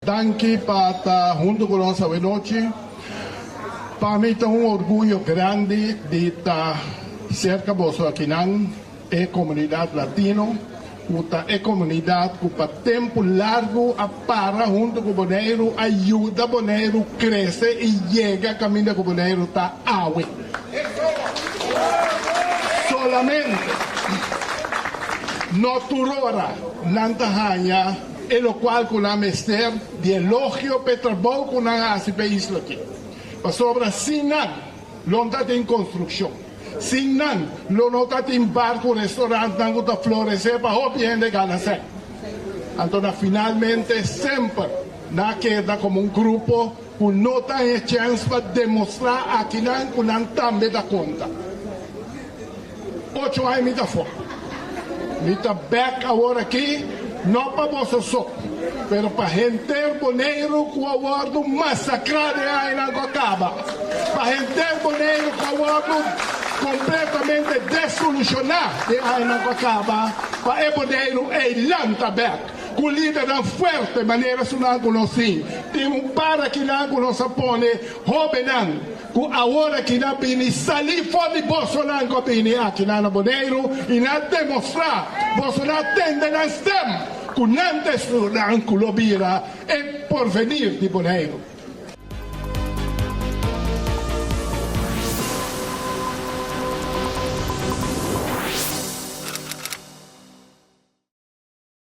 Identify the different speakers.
Speaker 1: Danki pa ta huntu ku nos awenochi. Pa mi ta un orguyo grandi di ta serka boso akinan, e komunidat latino, ku ta e komunidat ku pa tempu largu a para huntu ku Boneiru, a yuda Boneiru krese i yega kaminda ku Boneiru ta awe. Solamente no tur ora nan ta haña. E lokual ku nan mester di elogio p'e trabou ku nan hasi p'e isla aki. Pasobra sin nan lo no ta tin konstrukshon. Sin nan lo no ta tin bar ku restorantnan ku ta floresé pa hopi hende gana sèn. Anto na finalmente semper nan a keda komo un grupo ku no ta haña chèns pa demostrá akinan ku nan tambe ta konta. Ocho aña mi ta for. Mi ta bek awor aki, no pa boso so, pero pa henter Boneiru ku a wòrdu masakrá den añanan ku a kaba, pa henter Boneiru ku a wòrdu kompletamente desilushoná den añanan ku a kaba, pa e Boneiru ei lanta bek ku lidernan fuerte manera esunnan ku nos tin. Tin un par akinan ku nos a pone hóbennan. Ku awor aki nan bini salí for di bosonan ku a bini akinan na Boneiru i nan demostrá boso nan tende nan stèm ku nan ta estunan ku lo bira e porvenir di Boneiru.